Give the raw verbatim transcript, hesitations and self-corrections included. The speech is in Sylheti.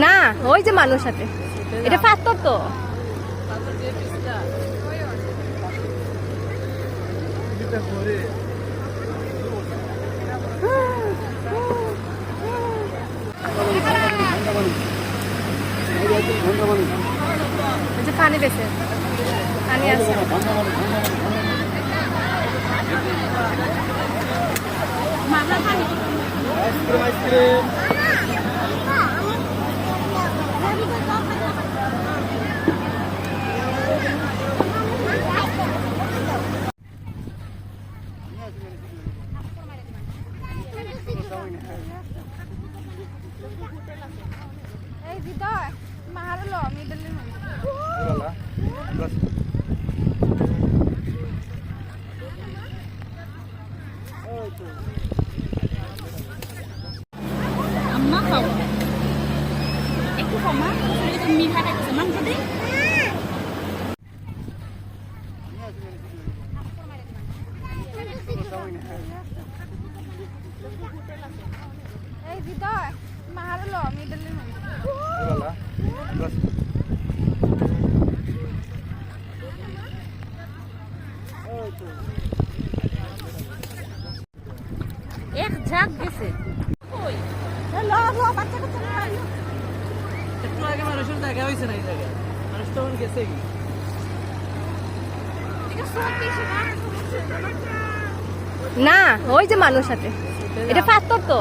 না, ওই যে মানুষ সাথে। এটা পাথর তো। এই যে পানি বেচে, পানি আছে। এই হৃদয়, মাহারে ল, আমি এটা নিয়ে নেব। আম্মা খাও। একটু কমা, শরীরে তো মিঠা খাইতেছে, মাংস দে। এই হৃদয়, মাহারে ল, আমি এটা নিয়ে নেব। এক ঝাঁক গেছে। কই? এ, ল, ল, বাচ্চা কাচ্চা নিয়ে আয়। একটু আগে মানুষের জায়গা হইছে না এই জায়গায়। মানুষ তখন গেছে কি? না, ওই যে মানুষ সাথে। এটা পাথর তো।